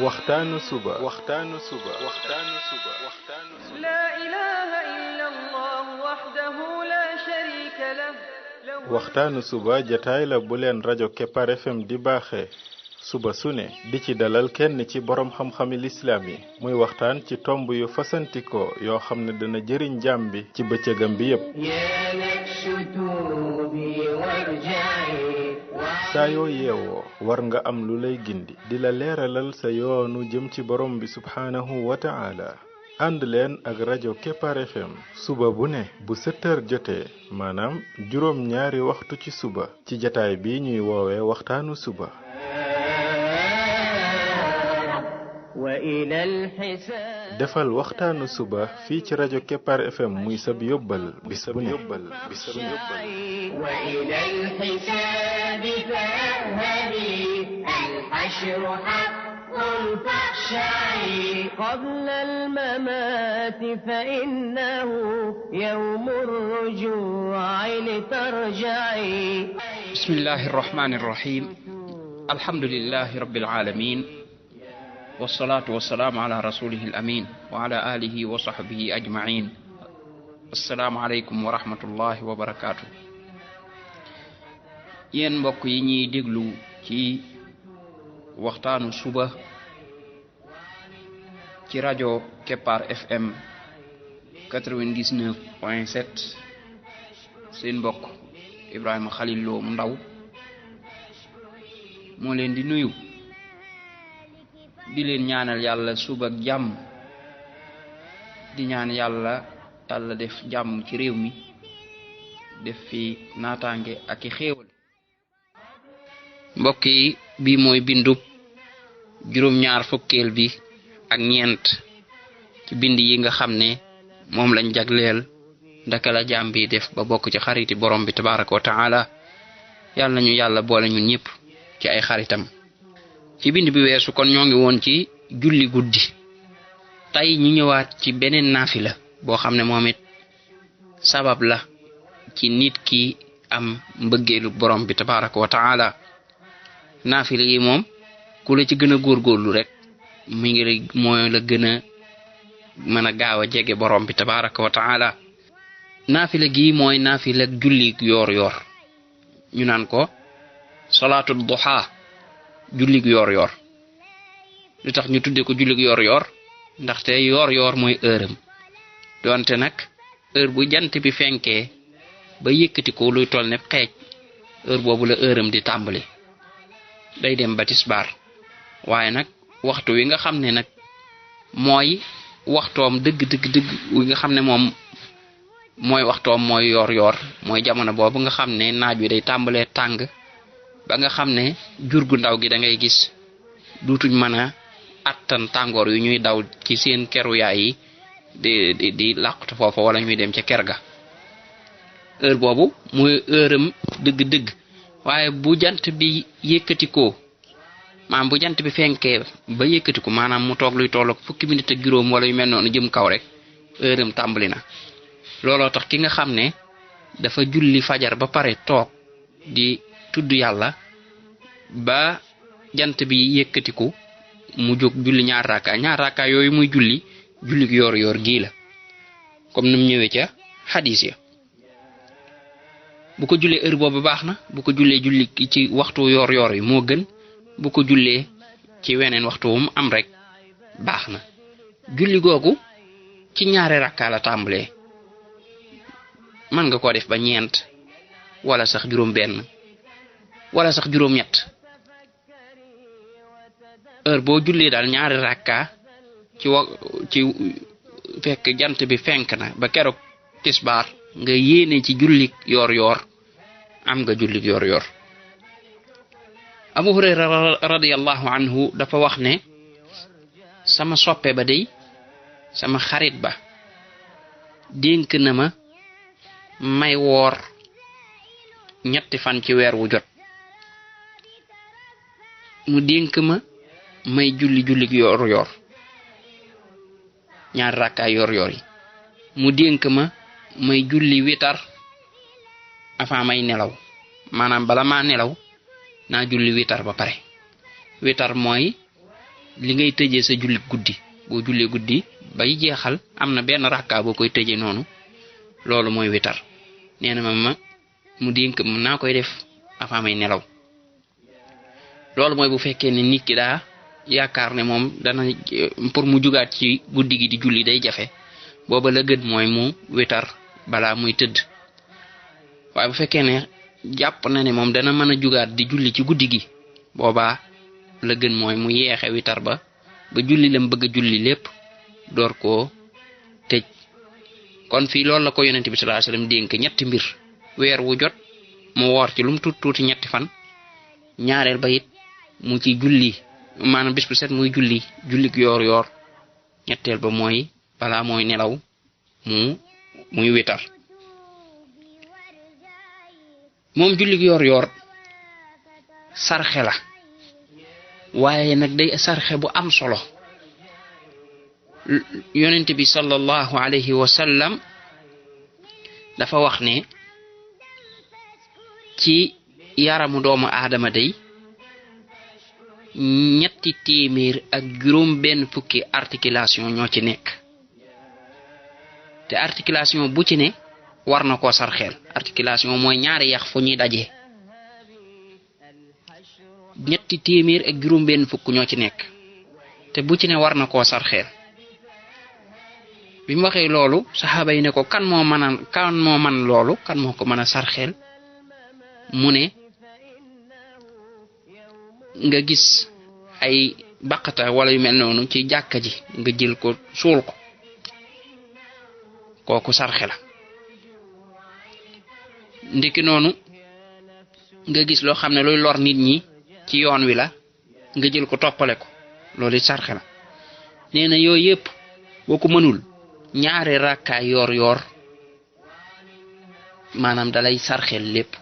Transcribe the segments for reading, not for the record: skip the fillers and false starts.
waxtaanu suba لا إله إلا الله وحده لا شريك له waxtaanu suba jataay la bu leen rajo Kepar FM di baaxee suba su ne di ci dalal kenn ci borom xam-xami lislaam yi muy waxtaan ci tomb yu fasantikoo yoo xam ne dana jëriñ jaam bi ci bëccëgam bi yépp saa yoo yeewoo war nga am lu lay gindi di la leeralal sa yoonu jëm ci borom bi subhaanahu wa ta'ala ànd leen ak rajo Kepar FM suba bu ne bu 7h jotee maanaam juróom ñaari waxtu ci suba ci jataay bi ñuy woowee waxtaanu suba defal waxtaanu suba fii ci rajo Kepar FM muy sab yóbbal bis bu ne قبل الممات فإنه يوم الرجوع لترجعي بسم الله الرحمن الرحيم الحمد لله رب العالمين والصلاة والسلام على رسوله الأمين وعلى آله وصحبه أجمعين السلام عليكم ورحمة الله وبركاته yéen mbokk yi ñuy déglu ci waxtaanu suba ci rajo Kepar FM 99.7 seen mbokk Ibrahima Khalil Lo mu ndaw moo leen di nuyu di leen ñaanal yàlla suba ak jàmm di ñaan yàlla def jàmm ci réew mi def fi naataange ak i xéewal mbokk yi bi mooy bindub juróom-ñaar fukkeel bi ak ñeent ci bind yi nga xam ne moom lañ jagleel ndaka la jaam bi def ba bokk ci xariti borom bi tabaraka wa taala yàlla nañu yàlla boole ñun ñëpp ci ay xaritam ci bind bi weesu kon ñoo ngi woon ci julli guddi tey ñu ñëwaat ci beneen naafila boo xam ne moom it sabab la ci nit ki am mbëggeelu borom bi tabaraka wa taala naafila yi moom ku la ci gën a góorgóorlu rek mi ngi mooy la gën a mën a gaaw a jege borom bi tabaraka wa taala naafila gi mooy naafila julli yoor yoor ñu naan ko salaatu duha julli yoor yoor lu tax ñu tudde ko julli yoor yoor ndaxte yoor yoor mooy heureum donte nag heure bu jant bi fenkee ba yëkkati ko luy toll ne xeej heure boobu la heureum di tàmbali day dem ba tisbaar waaye nag waxtu wi nga xam ne nag mooy waxtoom dëgg wi nga xam ne moom mooy waxtoom mooy yoor yoor mooy jamono boobu nga xam ne naaj wi day tàmbalee tàng ba nga xam ne jur gu ndaw gi da ngay gis duutuñ mën a attan tàngoor yu ñuy daw ci seen keru yaay yi di làqatu foofu wala ñuy dem ca ker ga heure boobu mooy heureum dëgg waaye bu jant bi yëkkatikoo maanaam bu jant bi fenkee ba yëkkatiku maanaam mu toog luy tollook fukki minute ak juróom wala yu mel noonu jëm kaw rek heureum tàmbali na looloo tax ki nga xam ne dafa julli fajar ba pare toog di tudd yàlla ba jant bi yëkkatiku mu jóg julli ñaar raaka yooyu muy julli yoor yoor gii la comme ni mu ñëwee ca xadiis ya bu ko jullee heure boobu baax na bu ko jullee julli ci waxtu yoor yoor yi moo gën bu ko jullee ci weneen waxtu wu mu am rek baax na julli googu ci ñaari rakka la tàmbalee mën nga koo def ba ñeent wala sax juróom benn wala sax juróom ñett heure boo jullee daal ñaari rakka ci fekk jant bi fenk na ba keroog tisbaar nga yéene ci julli yoor yoor am nga julli yoor yoor Abu Hurayra radiyallahu anhu dafa wax ne sama soppe ba day sama xarit ba dénk na ma may woor ñetti fan ci weer wu jot mu dénk ma may julli yoor yoor ñaar rakkaay yoor yoor yi mu dénk ma may julli witar avant may nelaw maanaam bala maa nelaw naa julli witar ba pare witar mooy li ngay tëjee sa jullit guddi boo jullee guddi bay jeexal am na benn rakka boo koy tëjee noonu loolu mooy witar nee na ma mu dénk mën naa koy def avant may nelaw loolu mooy bu fekkee ne nit ki daa yaakaar ne moom dana pour mu jugaat ci guddi gi di julli day jafe booba la gën mooy mu witar balaa muy tëdd waaye bu fekkee ne jàpp na ne moom dana mën a jugaat di julli ci guddi gi boobaa la gën mooy mu yeexe witar ba julli lam bëgg a julli lépp door koo tëj kon fii loolu la ko yonent bi sallallahu alayhi wasallam dénk ñetti mbir weer wu jot mu woor ci lum tuuti ñetti fan ñaareel ba it mu ci julli maanaam bis bu set muy jullik yoor ñetteel ba mooy balaa mooy nelaw muy witar moom jullik yoor sarxe la waaye nag day sarxe bu am solo yonent bi sallallahu alayhi wa sallam dafa wax ne ci yaramu doomu aadama day 300 articulation ñoo ci nekk te articulation bu ci ne war na koo sarxeel articulation mooy ñaari yax fu ñuy daje 300 ñoo ci nekk te bu ci ne war na koo sarxeel bi mu waxee loolu saxaaba yi ne ko kan moo man loolu kan moo ko mën a sarxeel mu ne nga gis ay baqata wala yu mel noonu ci jàkka ji nga jël ko suul ko kooku sarxe la ndiki noonu nga gis loo xam ne luy lor nit ñi ci yoon wi la nga jël ko toppale ko loolu sarxe la nee na yooyu yëpp boo ko mënul ñaari rakkaay yoor maanaam dalay sarxel lépp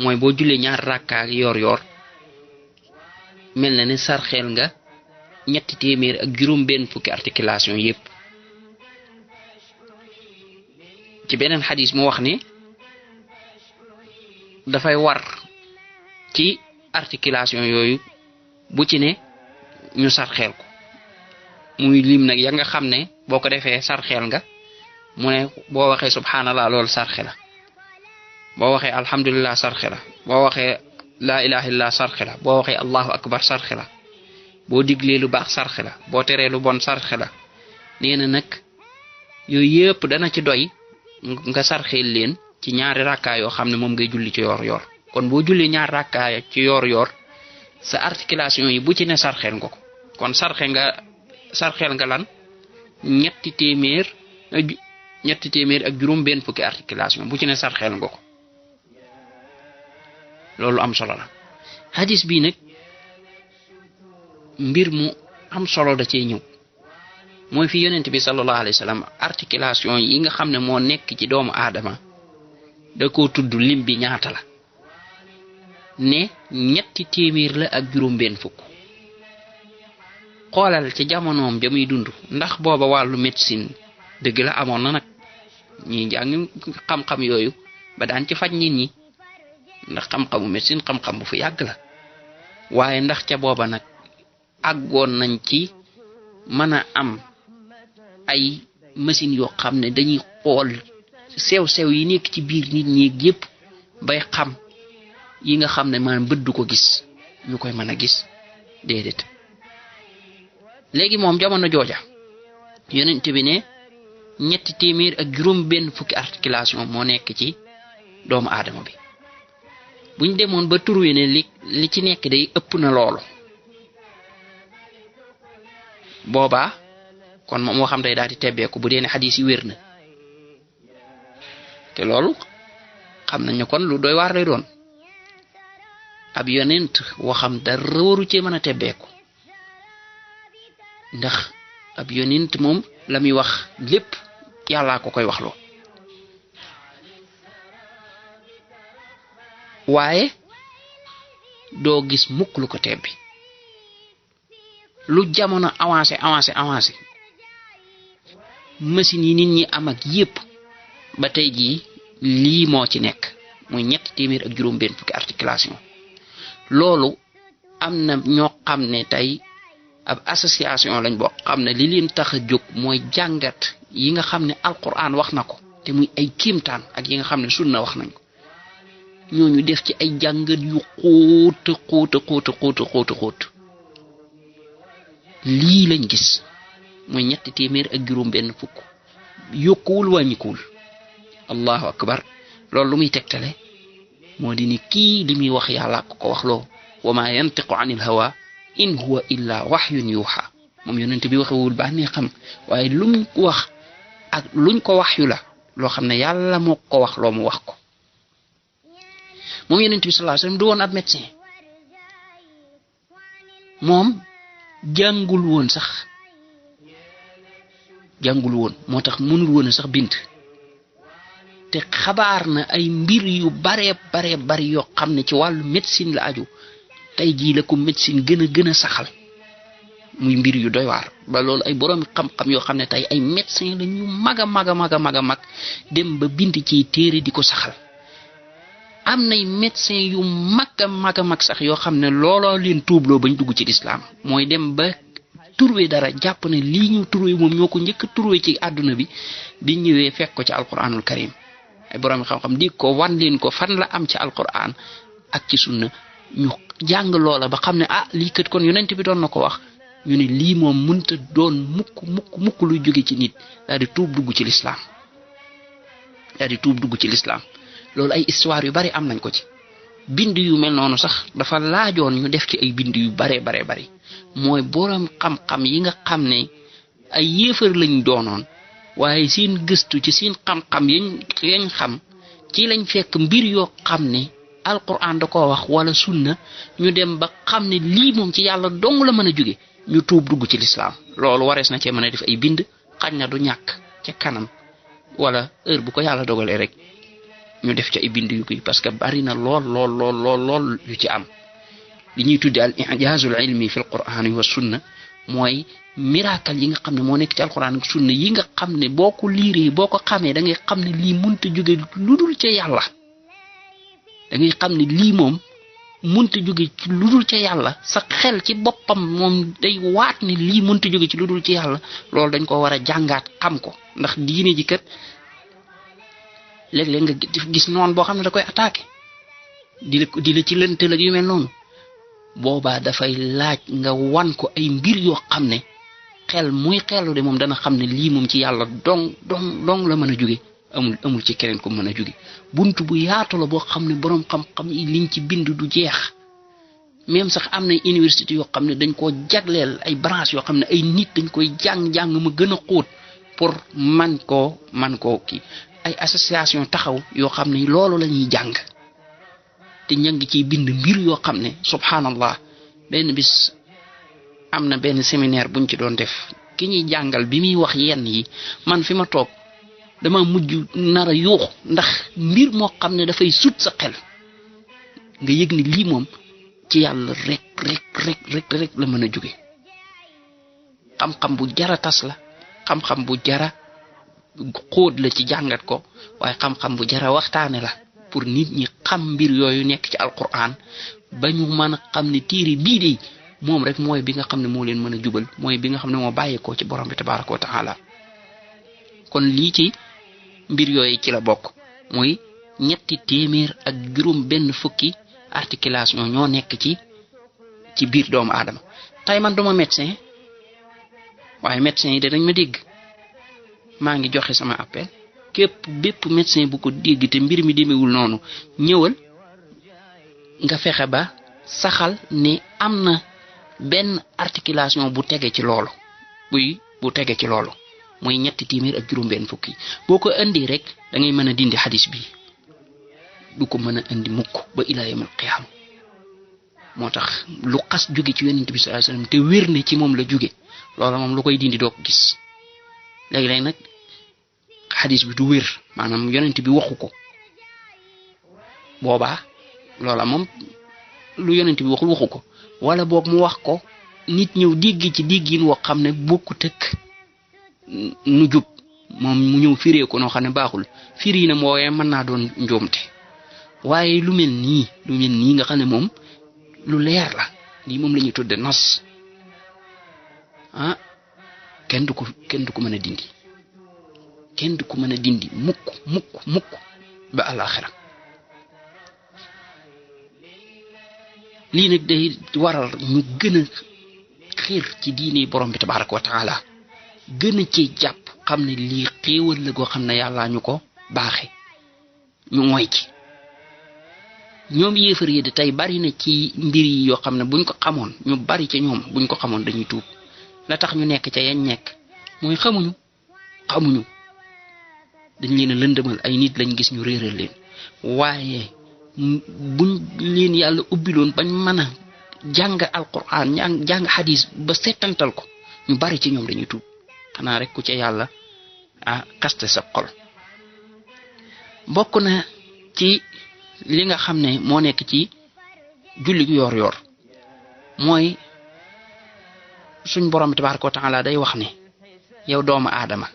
mooy boo jullee ñaari rakkaay yoor mel na ne sarxel nga 350 articulation yépp ci beneen xadis mu wax ne dafay war ci articulation yooyu bu ci ne ñu sarxel ko muy lim nag ya nga xam ne boo ko defee sarxel nga mu ne boo waxee subhanallah loolu sarxe la boo waxee alhamdulillah sarxe la boo waxee la ilaha illallah sarxe la boo waxee allahu akbar sarxe la boo diglee lu baax sarxe la boo teree lu bon sarxe la nee na nag yooyu yëpp dana ci doy nga sarxeel leen ci ñaari rakkaa yoo xam ne moom ngay julli ci yoor kon boo julli ñaari rakkaa ci yoor sa articulation yi bu ci ne sarxeel nga ko kon sarxeel nga lan 350 articulation bu ci ne sarxeel nga ko loolu am solo la hadis bi nag mbir mu am solo da cee ñëw mooy fi yonent bi sallallahu alayhi wasallam articulation yi nga xam ne moo nekk ci doomu aadama da koo tudd lim bi ñaata la ne 350 xoolal ci jamonoom ja muy dund ndax booba wàllu médecine dëgg la amoon na nag ñi jàng xam-xam yooyu ba daan ci faj nit ñi ndax xam-xamu médecine xam-xam bu fi yàgg la waaye ndax ca booba nag àggoon nañ ci mën a am ay machine yoo xam ne dañuy xool sew-sew yi nekk ci biir nit ñi yépp bay xam yi nga xam ne maanaam bët du ko gis ñu koy mën a gis déedéet léegi moom jamono jooja yonent bi ne 350 articulation moo nekk ci doomu aadama bi buñ demoon ba turwe ne li ci nekk day ëpp na loolu boobaa kon moom moo xam day daal di tebbeeku bu dee ne xadis yi wér na te loolu xam nañ ne kon lu doy waar lay doon ab yonent waxam dara waru cee mën a tebbeeku ndax ab yonent moom la muy wax lépp yàllaa ko koy waxloo waaye doo gis mukk lu ko tebbi lu jamono avancé machine yi nit ñi am ak yépp ba tey jii lii moo ci nekk muy 350 articulation loolu am na ñoo xam ne tey ab association lañ boo xam ne li leen tax a jóg mooy jàngat yi nga xam ne alquran wax na ko te muy ay kiimtaan ak yi nga xam ne sunna wax nañ ko ñooñu def ci ay jàngat yu xóot lii lañ gis mooy 300 fukk yokkuwul wàññikuwul allahu akbar loolu lu muy tegtale moo di ni kii li muy wax yàlla ko wax loo wa ma yantiqu anil hawa in huwa illa wahyun yuha moom yonent bi waxewul bànnee xam waaye luñ wax ak luñ ko wax yu la loo xam ne yàlla moo ko wax loo mu wax ko moom yonent bi sallallahu alayhi wasallam du woon ab médecin moom jàngul woon moo tax mënul woon sax bind te xabaar na ay mbir yu bare bari yoo xam ne ci wàllu médecine la aju tey jii la ko médecine gën a saxal muy mbir yu doy waar ba loolu ay borom xam-xam yoo xam ne tey ay médecin la ñu mag dem ba bind ci téere di ko saxal am nay médecin yu mag sax yoo xam ne looloo leen tuubloo bañ dugg ci lislaam mooy dem ba turwe dara jàpp ne lii ñu turwe moom ñoo ko njëkk a turwe ci àdduna bi di ñëwee fekk ko ci alquranul karim ay borom xam-xam di ko wan leen ko fan la am ci alquran ak ci sunna ñu jàng loola ba xam ne lii kat kon yonent bi doon na ko wax ñu ne lii moom mënta doon mukk luy jóge ci nit daal di tuub dugg ci lislaam loolu ay histoire yu bari am nañ ko ci bind yu mel noonu sax dafa laajoon ñu def ci ay bind yu bari mooy borom xam-xam yi nga xam ne ay yéefar lañ doonoon waaye seen gëstu ci seen xam-xam yañ xam ci lañ fekk mbir yoo xam ne alquran da ko wax wala sunna ñu dem ba xam ne lii moom ci yàlla dong la mën a jóge ñu tuub dugg ci lislaam loolu warees na cee mën a def ay bind xañ na du ñàkk ca kanam wala heure bu ko yàlla dogalee rek ñu def ci ay bind yu koy parce que bari na lool yu ci am li ñuy tudde al i'jazul ilmi fil qur'an wa sunna mooy miracle yi nga xam ne moo nekk ci alquran ak sunna yi nga xam ne boo ko liiree boo ko xamee da ngay xam ne lii mënta jóge lu dul ca yàlla da ngay xam ne lii moom mënta jóge ci lu dul ca yàlla sa xel ci boppam moom day waat ne lii mënta jóge ci lu dul ci yàlla loolu dañ ko war a jàngaat xam ko ndax diine ji kat léeg-léeg nga gis noonu boo xam ne da koy attaqué di la ci lëntal ak yu mel noonu boobaa dafay laaj nga wan ko ay mbir yoo xam ne xel muy xelu de moom dana xam ne lii moom ci yàlla dong la mën a jóge amul ci keneen ko mën a jóge buntu bu yaatu la boo xam ne borom xam-xam yi liñ ci bind du jeex même sax am na université yoo xam ne dañ koo jagleel ay branche yoo xam ne ay nit dañ koy jàng ma gën a xóot pour man koo kii ay association taxaw yoo xam ne loolu la ñuy jàng te ña ngi ciy bind mbir yoo xam ne subhanallah benn bis am na benn séminaire buñ ci doon def ki ñuy jàngal bi muy wax yenn yi man fi ma toog dama mujj nar a yuux ndax mbir moo xam ne dafay sut sa xel nga yëg ni lii moom ci yàlla rek la mën a jóge xam-xam bu jara tas la xam-xam bu jara xóot la ci jàngat ko waaye xam-xam bu jara waxtaane la pour nit ñi xam mbir yooyu nekk ci alquran ba ñu mën a xam ne téere bii de moom rek mooy bi nga xam ne moo leen mën a jubal mooy bi nga xam ne moo bàyyeekoo ci borom bi tabaraka wa taala kon lii ci mbir yooyu ci la bokk mooy 300 fukki articulation ñoo nekk ci biir doomu aadama tey man duma médecin waaye médecin yi dañ ma dégg maa ngi joxe sama appel bépp médecin bu ko dégg te mbir mi demewul noonu ñëwal nga fexe ba saxal ne am na benn articulation bu tege ci loolu bu tege ci loolu mooy 300 fukki boo ko indi rek da ngay mën a dindi xadis bi du ko mën a indi mukk ba ila yawmal qiyaam moo tax lu xas jóge ci yonent bi sallallahu alayhi wasallam te wér ne ci moom la jóge loolu moom lu koy dindi doo ko gis léegi nag xadis bi du wér maanaam yonent bi waxu ko boobaa loola moom lu yonent bi waxu ko wala boog mu wax ko nit ñëw dégg ci déggin woo xam ne bokkut ak nu jub moom mu ñëw firee ko noo xam ne baaxul firi na mooy mën naa doon njuumte waaye lu mel nii nga xam ne moom lu leer la lii moom la ñuy tudde nas kenn du ko mën a dindi kenn du ko mën a dindi mukk ba àllaaxira lii nag day waral ñu gën a xiir ci diine borom bi tabaraka wa taala gën a ci jàpp xam ne lii xéewal la goo xam ne yàlla ñu ko baaxe ñu moy ci ñoom yéefar yi de tey bari na ci mbir yi yoo xam ne buñ ko xamoon ñu bari ca ñoom buñ ko xamoon dañuy tuub la tax ñu nekk ca yañ nekk mooy xamuñu dañ leen a lëndëmal ay nit lañ gis ñu réeral leen waaye buñ leen yàlla ubbiloon bañ mën a jàng alquran jàng hadis ba settantal ko ñu bari ci ñoom dañuy tuub xanaa rek ku ca yàlla kaste sa xol. bokk na ci li nga xam ne moo nekk ci julli gu yor mooy suñ borom bi tabaraka wa taala day wax ne yow doomu aadama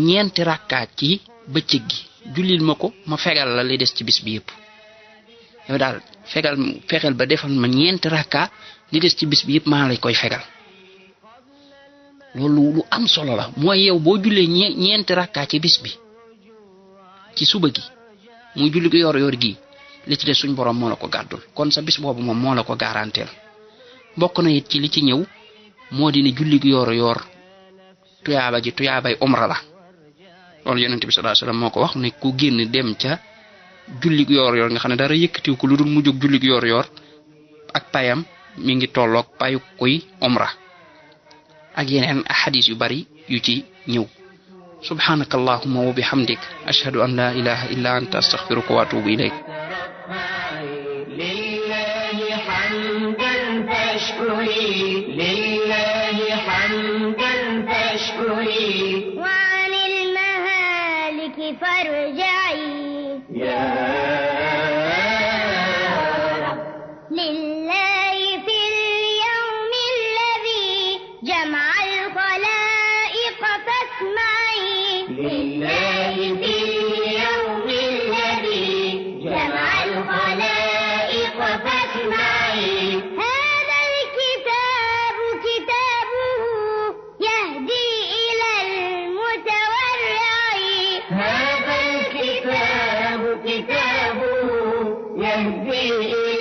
ñeenti rakkaat ci bëccëg gi jullil ma ko ma fegal la li des ci bis bi yëpp yow daal fexeel ba defal ma ñeenti rakkaat li des ci bis bi yëpp maa lay koy fegal loolu lu am solo la mooy yow boo jullee ñeenti rakkaat ci bis bi ci suba gi muy julli gu yor gi li ci des suñ borom moo la ko gàddul kon sa bis boobu moom moo la ko garanteel bokk na it ci li ci ñëw moo di ne julli gu yor tuyaaba ji tuyaabay umra la loolu yonent bi sallallahu alayhi wasallam moo ko wax ne ku génn dem ca julli gu yor nga xam ne dara yëkkatiw ko lu dul mu jóg julli gu yor ak payam mi ngi tolloog payu kuy umra ak yeneen ahadis yu bari yu ci ñëw subhanaka allahumma wa bihamdik ashhadu an la ilaha illa anta astaghfiruka wa atubu ilayk lillahi hamdan fashkuri lillahi hamdan fashkuri wa 'anil mahaliki farja'i ya rab lillahi fil yawmi alladhi jama'a al-khalaiq fasma'i لله في اليوم الذي جمع الخلائق فاسمعي هذا الكتاب كتابه يهدي إلى المتورع هذا الكتاب كتابه يهدي